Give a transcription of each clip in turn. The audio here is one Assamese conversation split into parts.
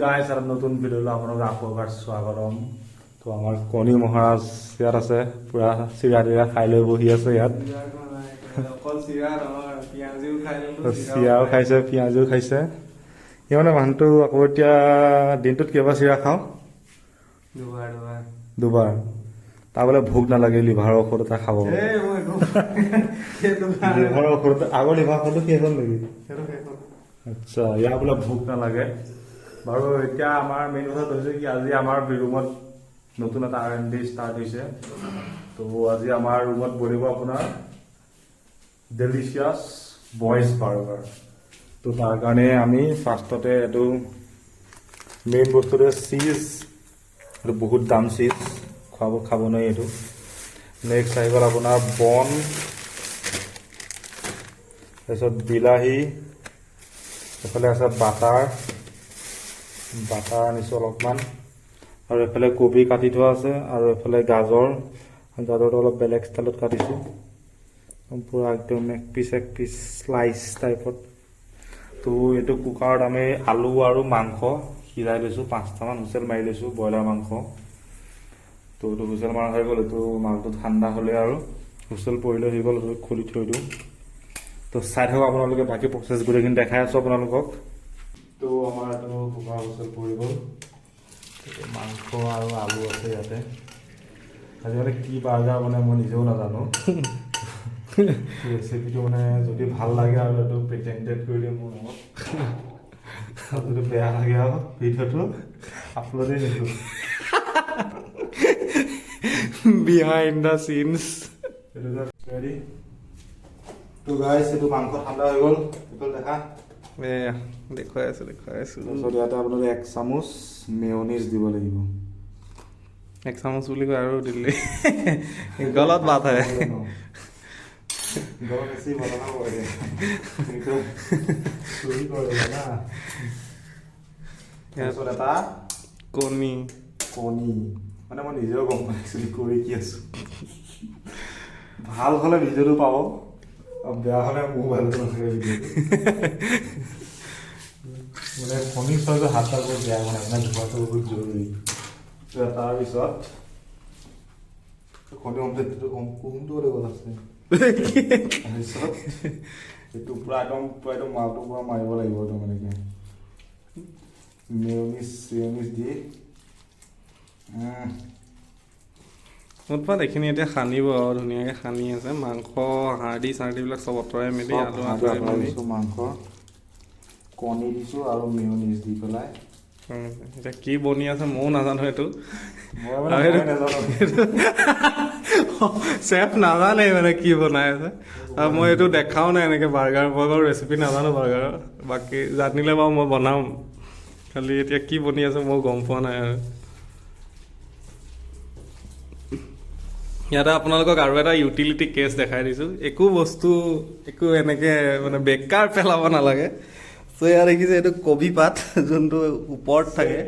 গাইছ, আৰু নতুন ভিডিঅ'লৈ আপোনালোক আকৌ এবাৰ স্বাগতম। তো আমাৰ কণী মহাৰাজ ইয়াত আছে, পূৰা চিৰা তিৰা খাই লৈ বহি আছে ইয়াত। অকল চিৰা নহয়, পিঁয়াজিও খাই ললো। চিৰাও খাইছে, পিঁয়াজো খাইছে। সি মানে মানুহটো আকৌ এতিয়া দিনটোত কেইবাৰ চিৰা খাওঁ? দুবাৰ দুবাৰ। দুবাৰ। তাৰ বোলে ভোক নালাগে, লিভাৰৰ ঔষধ এটা খাব। এই মই একো সেইটো কাৰণে লিভাৰৰ ঔষধ এটা, আগৰ লিভাৰ ঔষধটো শেষ হ'ল নেকি? সেইটো শেষ হ'ল। আচ্ছা, ইয়াৰ বোলে ভোক নালাগে। বাৰু, এতিয়া আমাৰ মেইন কথাটো হৈছে কি, আজি আমাৰ ৰুমত নতুন এটা আৰ&ডি ষ্টাৰ্ট হৈছে। তো আজি আমাৰ ৰুমত বনিব আপোনাৰ ডেলিচিয়াছ বইজ বাৰ্গাৰ। তো তাৰ কাৰণে আমি ফাৰ্ষ্টতে এইটো মেইন বস্তুটো চীজ, এইটো বহুত দাম চীজ, খাব নোৱাৰি এইটো। নেক্সট আহি গ'ল আপোনাৰ বন, তাৰপিছত বিলাহী, এইফালে আছে বাটাৰ, বাটাৰ আনিছোঁ অলপমান, আৰু এইফালে কবি কাটি থোৱা আছে, আৰু এইফালে গাজৰ, গাজৰটো অলপ বেলেগ ষ্টাইলত কাটিছোঁ, পূৰা একদম এক পিচ এক পিচ শ্লাইচ টাইপত। তো এইটো কুকাৰত আমি আলু আৰু মাংস সিজাই লৈছোঁ, পাঁচটামান হুইচেল মাৰি লৈছোঁ ব্ৰইলাৰ মাংস। তো এইটো হুইচেল মাৰা হৈ গ'ল, এইটো মালটো ঠাণ্ডা হ'লে আৰু হুইচেল পৰিলে হৈ গ'ল, এইটো খুলি থৈ দিওঁ। তো চাই থাকক আপোনালোকে, বাকী প্ৰচেছ গোটেইখিনি দেখাই আছোঁ আপোনালোকক। তো আমাৰ এইটো কুকাৰ হুইচেল পৰি গ'ল। এইটো মাংস আৰু আলু আছে ইয়াতে। আজি মানে কি বাৰ্গাৰ বনাই মই নিজেও নাজানো। ৰেচিপিটো মানে যদি ভাল লাগে আৰু এইটো পেটেণ্টেড কৰি দিম মোৰ নামত, আৰু যদি বেয়া লাগে আৰু ভিডিঅ'টো আপলোডেই নিদিওঁ। Behind the scenes. এইটো ৰেডি। তো গাইছ, এইটো মাংস ঠাণ্ডা হৈ গ'ল, এইফালে দেখা। এয়া দেখুৱাই আছো, দেখুৱাই আছো। তাৰপিছত ইয়াতে আপোনালোকে এক চামুচ মেয়নিজ দিব লাগিব। এক চামুচ বুলি কয় আৰু দিল্লী गलत बात है। গৰম বেছি বনাব লাগে, সেইটো চুৰি কৰে না। তাৰপিছত এটা কণী। কণী, মানে মই নিজেও গম পাইছোঁ কৰি কি আছো। ভাল হ'লে ভিডিঅ'টো পাব আৰু বেয়া হ'লে মোবাইলটো নাথাকে ভিডিঅ'টো। মানে কণী চোৱাটো হাতটা বহুত বেয়া, মানে আপোনাৰ ধোৱাটো বহুত জৰুৰী। তো তাৰপিছত কণী অমলেটটো কোনটো গ'ল আছে। তাৰপিছত এইটো পূৰা একদম মালটো পূৰা মাৰিব লাগিব একদম এনেকৈ মেয়নিজ চেয়নিজ দি। মুঠপাত এইখিনি এতিয়া সানিব আৰু ধুনীয়াকৈ সানি আছে। মাংস হাৰ্ডি চাৰ্ডিবিলাক চব আঁতৰাই মেলি চব আলু হাৰ্ডি আঁতৰাই আঁতৰাই মেলি দিছোঁ, মাংস কণী দিছোঁ আৰু মেয়নিজ দি পেলাই। এতিয়া কি বনি আছে ময়ো নাজানো এইটো। মই মানে আৰু মই নাজানো। চেফ নাজানে মানে কি বনাই আছে, আৰু মই এইটো দেখাও নাই এনেকৈ বাৰ্গাৰ। মই বাৰু ৰেচিপি নাজানো বাৰ্গাৰৰ, বাকী জানিলে বাৰু মই বনাম। খালি এতিয়া কি বনি আছে মই গম পোৱা নাই। আৰু ইয়াতে আপোনালোকক আৰু এটা ইউটিলিটি কেছ দেখাই দিছোঁ। একো বস্তু একো এনেকৈ মানে বেকাৰ পেলাব নালাগে। চ' ইয়াত দেখিছে, এইটো কবি পাত যোনটো ওপৰত থাকে,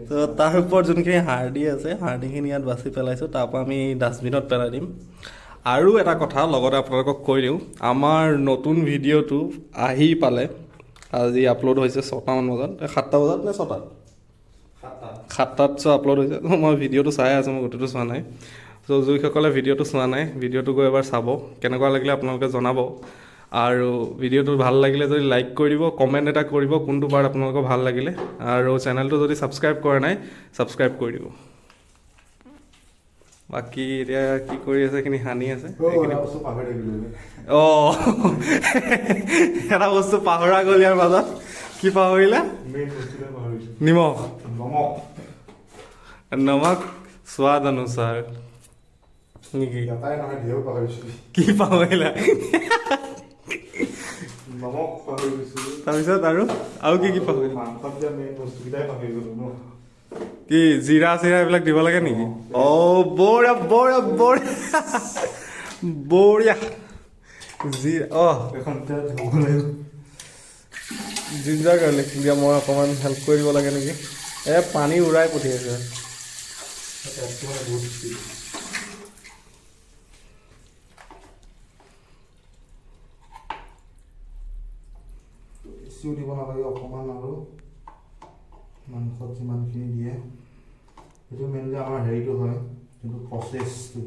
তো তাৰ ওপৰত যোনখিনি হাৰ্ডি আছে, হাৰ্ডিখিনি ইয়াত বাছি পেলাইছোঁ, তাৰপৰা আমি ডাষ্টবিনত পেলাই দিম। আৰু এটা কথা লগতে আপোনালোকক কৈ দিওঁ, আমাৰ নতুন ভিডিঅ'টো আহি পালে। আজি আপলোড হৈছে 6টামান বজাত, 7টা বজাত নে 6টাত? 7টাত চ' আপলোড হৈছে। মই ভিডিঅ'টো চাই আছোঁ, মই গোটেইটো চোৱা নাই। চ' যিসকলে ভিডিঅ'টো চোৱা নাই, ভিডিঅ'টো গৈ এবাৰ চাব, কেনেকুৱা লাগিলে আপোনালোকে জনাব। আৰু ভিডিঅ'টো ভাল লাগিলে যদি লাইক কৰি দিব, কমেণ্ট এটা কৰিব কোনটো পাৰ্ট আপোনালোকৰ ভাল লাগিলে, আৰু চেনেলটো যদি ছাবস্ক্ৰাইব কৰা নাই, ছাবস্ক্ৰাইব কৰি দিব। বাকী এতিয়া কি কৰি আছে, এইখিনি সানি আছে এইখিনি। এটা বস্তু পাহৰি থাকিলো। অঁ, এটা বস্তু পাহৰা গ'ল ইয়াৰ মাজত। কি পাহৰিলে? মেইন বস্তুটোৱে পাহৰিছো। নিমখ। নমক। नमक स्वाद अनुसार নেকি? এটাই নহয়, ধেৰো পাহৰিছো। কি পাহৰিলা? নমক পাহৰি গৈছিলো। তাৰপিছত আৰু কি কি পাহৰিলা? মাংসত দিয়া মেইন বস্তুকেইটাই পাহৰি গ'লো ন। কি, জিৰা চিৰা এইবিলাক দিব লাগে নেকি? অ' বঢ়িয়া বঢ়িয়া বঢ়িয়া বঢ়িয়া। জিৰা, অ' এখন এতিয়া ধুব লাগিব। জিঞ্জাৰ গাৰ্লিক দিয়া, মই অকণমান হেল্প কৰি দিব লাগে নেকি? এ পানী উৰাই পঠিয়াইছে। টেষ্টটো মানে বহুত স্পীড। বেছিও দিব নালাগে, অকণমান আৰু। মাংসত যিমানখিনি দিয়ে, সেইটো মেইনলি আমাৰ হেৰিটো হয়, যোনটো প্ৰচেছটো।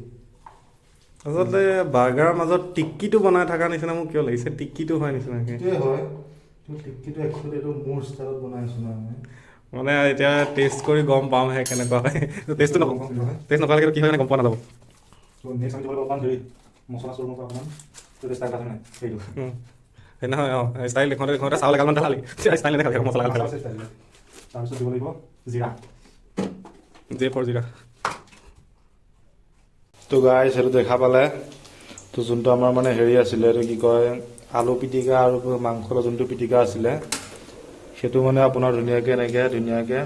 আচলতে বাৰ্গাৰৰ মাজত টিক্কিটো বনাই থকা নিচিনা মোক কিয় লাগিছে, টিক্কিটো হয় নিচিনাকে। সেইটোৱে হয়, কিন্তু টিক্কিটো একচুৱেলি এইটো মোৰ ষ্টাইলত বনাই আছোঁ নহয় মই। মানে এতিয়া টেষ্ট কৰি গম পামহে কেনেকুৱা হয়। টেষ্টটো টেষ্ট নকৰালৈকে কি হয় মানে গম পোৱা নাযাব। ত' নেক্সট আমি দিব লাগিব অকণমান হেৰি মছলা চুৰ মছলা অকণমান। সেইটো ষ্টাইল আছে নাই সেইটো? সেই নহয়, অঁ, ষ্টাইল দেখোঁতে দেখোঁতে চাউল এগালমান ঢালি ষ্টাইল নেদেখাবি, মছলা এগাল। মছলা ষ্টাইল। তাৰপিছত দিব লাগিব জিৰা। জে ফৰ জিৰা। তো গাইছ, সেইটো দেখা পালে তো, যোনটো আমাৰ মানে হেৰি আছিলে, এইটো কি কয়, আলু পিটিকা আৰু মাংসৰ যোনটো পিটিকা আছিলে, সেইটো মানে আপোনাৰ ধুনীয়াকৈ এনেকৈ ধুনীয়াকৈ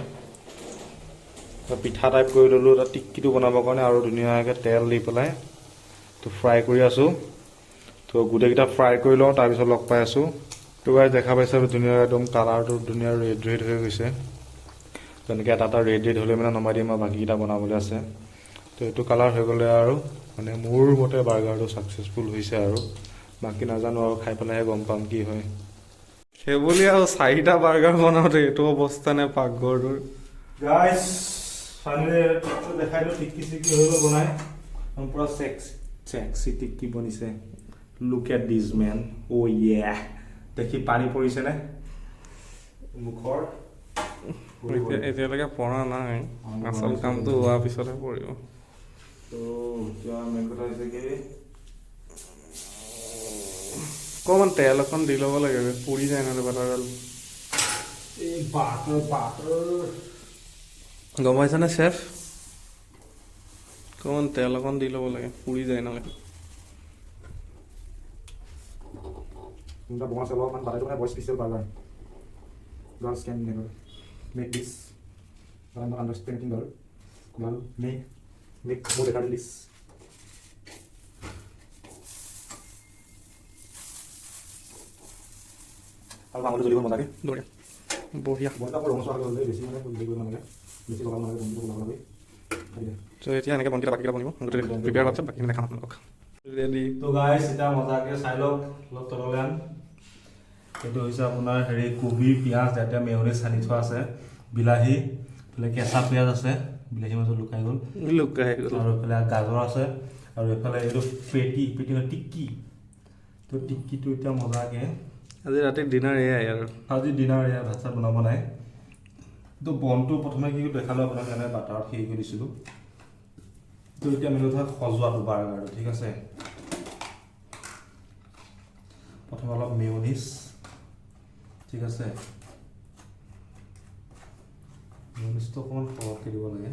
পিঠা টাইপ কৰি ল'লোঁ এটা টিক্কিটো বনাবৰ কাৰণে, আৰু ধুনীয়াকৈ তেল দি পেলাই তো ফ্ৰাই কৰি আছোঁ। তো গোটেইকেইটা ফ্ৰাই কৰি লওঁ, তাৰপিছত লগ পাই আছোঁ। তো গাইছ, দেখা পাইছে, ধুনীয়া একদম কালাৰটো ধুনীয়া ৰেড ৰেড হৈ গৈছে। তেনেকৈ এটা এটা ৰেড ৰেড হ'লে মানে নমাই দিম আৰু বাকীকেইটা বনাবলৈ আছে। তো এইটো কালাৰ হৈ গ'লে আৰু মানে মোৰ মতে বাৰ্গাৰটো ছাকচেছফুল হৈছে আৰু বাকী নাজানো আৰু, খাই পেলাইহে গম পাম কি হয়। সেইবুলি আৰু চাৰিটা বাৰ্গাৰ বনাওঁতে এইটো অৱস্থা নে পাকঘৰটোৰ? গাইছ, ফাইনেলি দেখাই দিওঁ, টিক্কি চিক্কি হৈ গ'ল বনাই। একদম পূৰা চেক্সি টিক্কি বনিছে। Look at this, man, oh yeah! দেখি পানী পৰিছেনে মুখৰ? এতিয়ালৈকে পৰা নাই, আচল কামটো হোৱাৰ পিছতহে পৰিব। তো এতিয়া মেইন কথা হৈছে কি? অকণমান তেল অকণ দি ল'ব লাগে, পুৰি যায় নহ'লে বাটাৰডাল। এই বাটাৰ বাটাৰ। গম পাইছানে চেফ? অকণমান তেল অকণ দি ল'ব লাগে, পুৰি যায় নহ'লে। তিনিটা বনোৱা আছে অলপমান বাটাৰটো, মানে boy special burger. Girls can never make this, but I'm not understanding girl. Girl may make more better than this. আৰু মাংসটো জ্বলিব মজাকে। বঢ়িয়া বঢ়িয়া। বনটা আকৌ ৰঙচুৱা হৈ গ'ল, বেছি মানে হেৰি কৰিব নালাগে, বেছি লগাব নালাগে, বনটো ওলাব লাগে। ত' এতিয়া এনেকৈ বনকেইটা বাকীকেইটা বনিব, গোটেই প্ৰিপেয়াৰ হোৱাৰ পিছত বাকীখিনি দেখাম আপোনালোকক। ৰেডি। তো গাইছ, এতিয়া মজাকে চাই লওক, অলপ তললৈ আন। এইটো হৈছে আপোনাৰ হেৰি, কবি, পিঁয়াজ, ইয়াতে মেয়নিজ সানি থোৱা আছে, বিলাহী, এইফালে কেঁচা পিঁয়াজ আছে, বিলাহী মাজত লুকাই গ'ল। লুকাই গ'ল। আৰু এইফালে গাজৰ আছে আৰু এইফালে এইটো পেটি, পেটি নহয়, টিক্কি। তো টিক্কিটো এতিয়া মজাকে আজি ৰাতি ডিনাৰ এয়াই আৰু। আজি ডিনাৰ এয়া, ভাত চাত বনাব নাই। তো বনটো প্ৰথমে কি দেখালোঁ আপোনাক, এনে বাটাৰত হেৰি কৰি দিছিলোঁ। তো এতিয়া মেইন কথা সজোৱাটো বাৰ্গাৰটো, ঠিক আছে? প্ৰথমে অলপ মেয়নিজ, ঠিক আছে? মেয়নিজটো অকণমান সৰহকৈ দিব লাগে,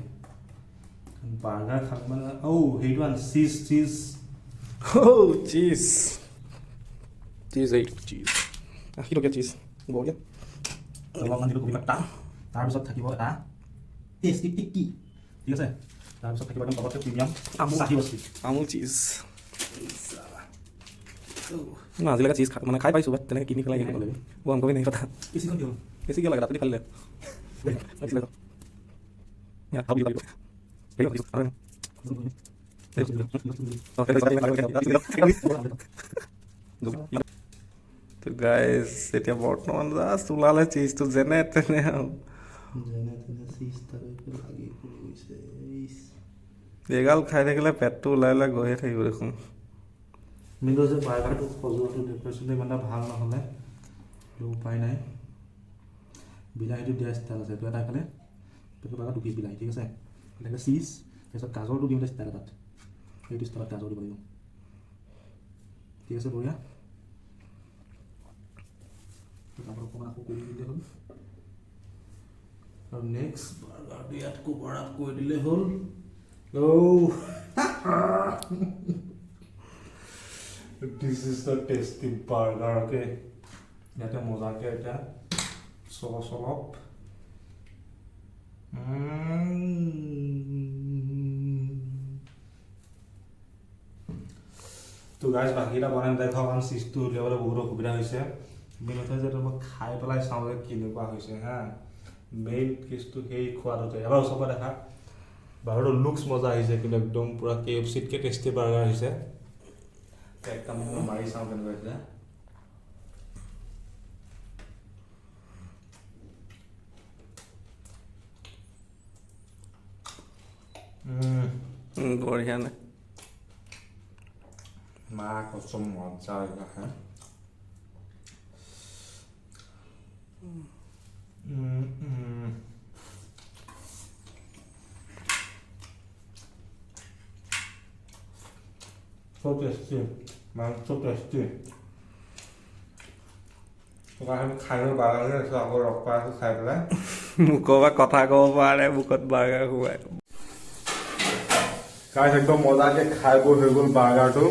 বাৰ্গাৰ খালে মানে। অ' সেইটো আন, চিজ চিজ। অ' চিজ চিজ, এইটো চিজ, 80 টকীয়া চিজ, বঢ়িয়া। অলপমান দিলোঁ কবি পাত্তা। তাৰপিছত থাকিব এটা টেষ্টি টিক্কি, ঠিক আছে? তাৰপিছত থাকিব একদম চবতকৈ প্ৰিমিয়াম আমুল। চাহি বস্তি। আমুল চিজ। মই আজিলৈকে চিজ মানে খাই পাইছোঁ, বাট তেনেকৈ কিনি পেলাই খাব লাগিব वो हमको भी नहीं पता। বেছিখন কিয়? বেছি কিয় লাগে? আপুনি ফালিলে। Yeah, how do you like it? তো গাইজ, এতিয়া বৰ্তমান জাষ্ট ওলালে চিজটো যেনে তেনে আৰু। যেনে তেনে চিজ লাগি পৰি গৈছে। এইগাল খাই থাকিলে পেটটো ওলাই ওলাই গৈয়ে থাকিব দেখোন। মেইনটো হৈছে বাৰ্গাৰটো সজোৱাটো, ডেক'ৰেশ্যনটো ইমান এটা ভাল নহ'লে এইটো উপায় নাই। বিলাহীটো দিয়া ষ্টাইল আছে, এইটো এটা ইফালে, এইটো বাৰ্গাৰ দুপিচ বিলাহী, ঠিক আছে? তেনেকৈ চিজ, তাৰপিছত গাজৰটো দিওঁতে ষ্টাইল এটাত, সেইটো ষ্টাইলত গাজৰ দিব লাগিব, ঠিক আছে? বঢ়িয়া। তাৰপৰা অকণমান আকৌ কৰি দিলে হ'ল আৰু নেক্সট বাৰ্গাৰটো ইয়াত কভাৰ আপ কৰি দিলে হ'ল। অ', this is the tasty burger, okay? ইয়াতে মজাকে এতিয়া চচ অলপ। তো গাইজ, বাকীকেইটা বনাই নেদেখাওঁ, কাৰণ চিজটো উলিয়াবলৈ বহুত অসুবিধা হৈছে। মেইন কথা যে মই খাই পেলাই চাওঁ যে কেনেকুৱা হৈছে। হা, মেইন কেছটো সেই খোৱাটোতে। এবাৰ ওচৰৰ পৰা দেখা। বাৰ্গাৰটো লুকছ মজা আহিছে কিন্তু, একদম পূৰা কেএফচিতকৈ টেষ্টি বাৰ্গাৰ হৈছে। একদম মাৰি চাওঁ কেনেকুৱা হৈছে। বঢ়িয়া নে? মা কচম মজা এইবিলাক খাই। So tasty, man, so tasty. খাই বাৰ্গাৰ আছোঁ, আকৌ লগ পাই আছোঁ খাই পেলাই। মুখৰ পৰা কথা ক'ব পৰা নাই, মুখত বাৰ্গাৰ সোমাই। গাইছ, একদম মজাকে খাই বৈ হৈ গ'ল বাৰ্গাৰটো।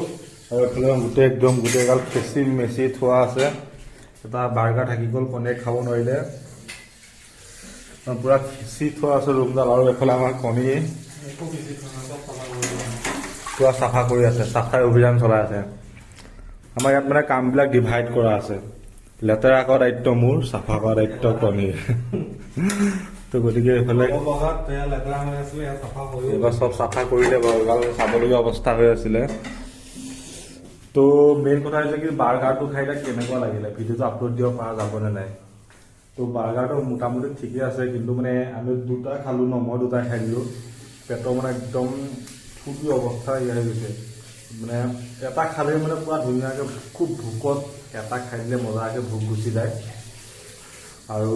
আৰু এইফালে গোটেই একদম গোটেই গাল খেচি মেচি থোৱা আছে। এটা বাৰ্গাৰ থাকি গ'ল, কণীয়ে খাব নোৱাৰিলে। পূৰা খেচি থোৱা আছে ৰুমডাল। আৰু এইফালে আমাৰ কণী পূৰা চাফা কৰি আছে, চাফাই অভিযান চলাই আছে। আমাৰ ইয়াত মানে কামবিলাক ডিভাইড কৰা আছে। লেতেৰা কৰা দায়িত্ব মোৰ, চাফা কৰা দায়িত্ব কণীৰ। তো গতিকে এইফালে এইবাৰ চব চাফা কৰিলে বাৰু, এইবাৰ চাবলগীয়া অৱস্থা হৈ আছিলে। তো মেইন কথা হৈছে কি, বাৰ্গাৰটো খাই এতিয়া কেনেকুৱা লাগিলে, ভিডিঅ'টো আপলোড দিব পৰা যাবনে নাই? তো বাৰ্গাৰটো মোটামুটি ঠিকে আছে, কিন্তু মানে আমি দুটা খালোঁ ন, মই দুটা খাই দিলোঁ, পেটৰ মানে একদম ফুটি অৱস্থা হৈ গৈছে। মানে এটা খালেই মানে পূৰা ধুনীয়াকৈ খুব ভোকত এটা খাই দিলে মজাকৈ ভোক গুচি যায়। আৰু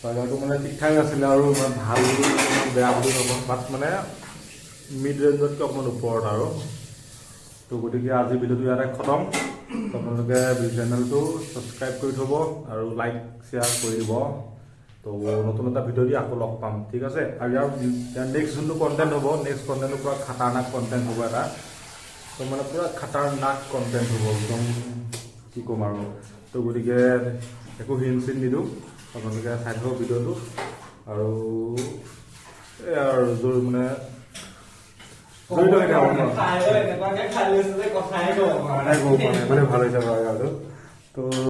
বাৰ্গাৰটো মানে ঠিক ঠাক আছিলে আৰু, মানে ভাল বুলি বেয়া বুলি নকওঁ, বাট মানে মিড ৰেঞ্জতকৈ অকণমান ওপৰত আৰু। তো গতিকে আজি ভিডিঅ'টো ইয়াতে খতম। আপোনালোকে চেনেলটো ছাবস্ক্ৰাইব কৰি থ'ব আৰু লাইক শ্বেয়াৰ কৰি দিব। তো নতুন এটা ভিডিঅ' দি আকৌ লগ পাম, ঠিক আছে? আৰু ইয়াৰ নেক্সট যোনটো কণ্টেণ্ট হ'ব, নেক্সট কণ্টেণ্টটো পূৰা খাটাৰনাক কণ্টেণ্ট হ'ব এটা। তো মানে পূৰা খাটাৰনাক কণ্টেণ্ট হ'ব একদম, কি ক'ম আৰু। তো গতিকে একো হিন চিন নিদিওঁ, আপোনালোকে চাই থাকক ভিডিঅ'টো। আৰু এই আৰু জোৰ মানে জড়িত হৈ থাকক। কথাই ক'ব পৰা কথাই ক'ব পৰা নাই, মানে ভাল হৈছে বাৰ্গাৰটো। তো